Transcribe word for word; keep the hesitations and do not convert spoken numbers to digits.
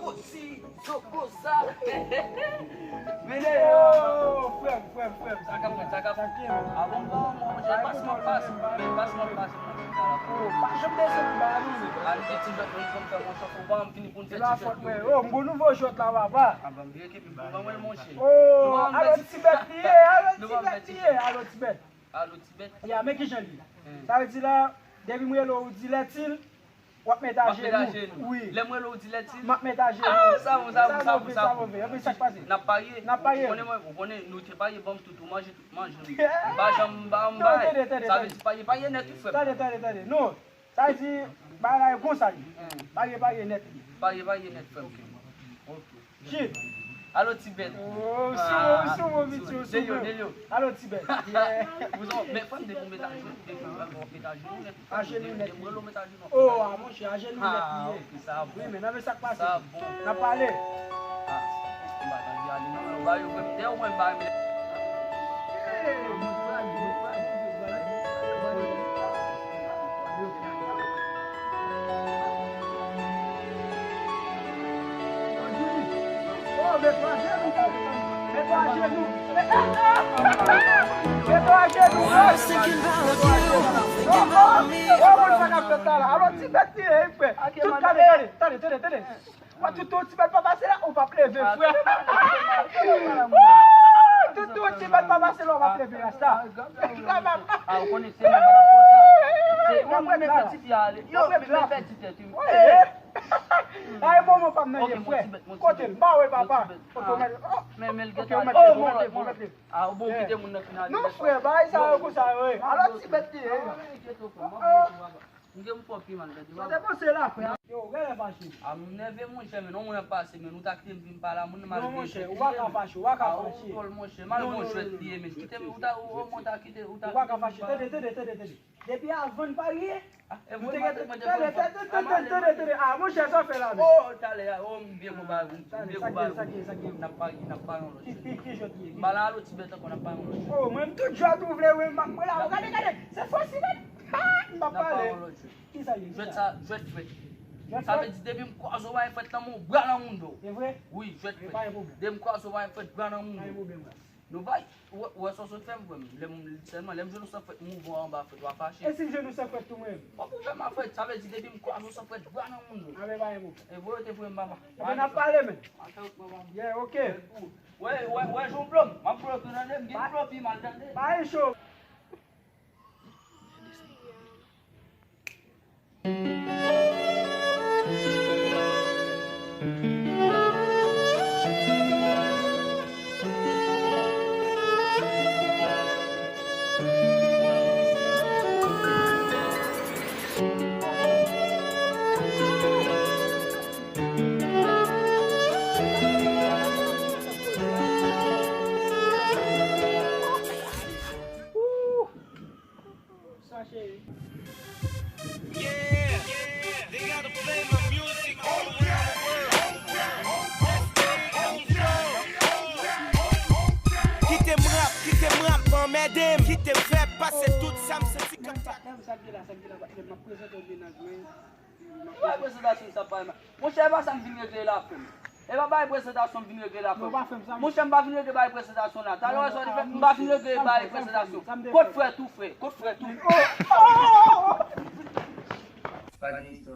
Kosi, Zokosa. Mele yo. Oh, frè m, frè m, frè m. Sa k ap fèt, sa k ap fèt. Sa ki, man? A bon, bon, bon, monchè, pas mwen, pas mwen, pas mwen, pas mwen. Oh, pa janm desann ba nou. Al gen ti jwèt mwen konn fè, monchè, fò pa m fini pou n fè ti jwèt. Se la fòt mwen. Oh, m gon nouvo jwèt la, papa. A bon, byen ki pi bon, ban mwen l, monchè. Oh, alò ti bèt li ye, alò ti bèt li ye, alò ti bèt. Alò ti bèt. Ya, men kijan li ye. Sa vle di la, depi m rele w, ou di lètil, w ap met ajenou. Wi. Lè m rele w, ou di lètil. M ap met ajenou. Ah, sa bon, sa bon, sa bon, sa bon. Sa move, sa move. Epi sa k pase? N ap parye. N ap parye. Ou konnen mwen, ou konnen nou te parye, ban m tout, ou manje tout, manje nou. M pa janm, m pa, m pa. Non, tande, tande, tande. Sa vle di parye, parye nèt, wi, frè m. Tande, tande, tande. Non. Sa vle di, bagay la e konsa li. Parye, parye nèt li. Parye, parye nèt, frè m. Ok. Shit. Alo ti bèt. Oh, ou sou mwen, ou sou mwen, Viti, ou sou mwen. Delio, Delio. Alo ti bèt. Yeah. Ou son, men fò m depi w met ajenou, depi w met ajenou nèt. Ajenou nèt. Depi w met ajenou. Oh, a monchè, ajenou nèt li ye. Ah, ok, sa bon. Wi, men nan men sa k pase. Sa bon. N ap pale. Ah, m pa tande ale non, men w ba yo vre, m dèyè w, mwen m pa renmen. Oh, met ajenou, met ajenou. Met ajenou. Oh, oh, oh, oh, sa k ap fèt la, la. Alò, ti bèt li ye, frè. Tout, tande, tande, tande, tande, tande. Wè, toutan ti bèt pa pase la, ou p ap leve, frè. Toutan ti bèt pa pase la, ou p ap leve, rasta. Ah, ou konnen se mwen, madam, konsa. Se mwen, mwen, mwen, ti fi ale. Yo, mwen, mwen, pèdi tèt, wi. Ay, moman pa m nan ye, frè. Kote l? M pa wè, papa. Ok, ou mèt, oh. Men, men, l gentan ale. Oh, ou mèt leve, ou mèt leve. Ah, bon, kite moun nan fin ale. Non, frè, bagay sa yo konsa yo ye. Alò, ti bèt li ye. M gen m fò pi mal, gade. Sa te panse la, frè. Yo, genlè fache. A, m nève, monchè, men non, moun ap pase, men ou ta kite m vin pale a moun nan mal. Non, monchè, ou pa ka fache, ou pa ka fache. A, ou twòl, monchè, mal bon jwèt li ye, men kite m, ou ta, ou, ou, ou ta kite, ou ta kite m pale. Ou pa ka fache. Tande, tande, tande, tande. Depi avan n parye, nou te gen, tande, tande, tande, tande, tande. A, monchè, sa w fè la, men. Oh, talè a, oh, m byen konpare, m byen konpare. N ap parye, n ap parye yon lòt jwèt. Ki, ki, ki jwèt li ye? M pa la, alo ti bèt ankò, n ap parye yon lòt jwèt. Oh, mwen, m tout jwèt ou vle, wi, m ap mwen la. Gade, gade, se fòs li, gade. Ah, m ap pale. Kisa li ye? Jwèt sa, jwèt frèt. Sa vle di depi m kwaze w bay frèt nan men w, bra nan moun do. Se vre? Wi, jwèt frèt. Depi m kwaze w bay frèt, bra nan moun do. Nou bay, ou wè sa w sot fè m, frè m. Lè m, sèlman lè m jwenn ou san frèt, m ouvè w anba frèt, w a fache. E si m jwenn ou san frèt tou, mwen? W ap ouvè m a frèt, sa vle di depi m kwaze w san frèt, bra nan moun do. Anben pa gen pwoblèm. E voye te voye m, papa. Anben n ap pale, men. Yeah, ok. Wè, wè, wè, jan w bloke m, m ap bloke w, tande, m gen dlo pi mal, tande. Pa gen cho. Sa cheri. Yeah, they gotta play my music all around the world. Kite m rap, kite m rap, pa anmède m. Kite m fè pase tout sa m santi kòm sa. Sa k gen la, sa k gen la, m ap prezante w mennaj mwen. Bay prezentasyon sa pa mal. Monchè, e pa sa m vin regle la, frè m. E pa bay prezentasyon m vin regle la, frè m. Monchè, m pa vin regle bay prezentasyon la. Talè w wè sa w te fè, m pa vin regle bay prezentasyon. Kot frè tou, frè? Kot frè tou? Pa gen istwa.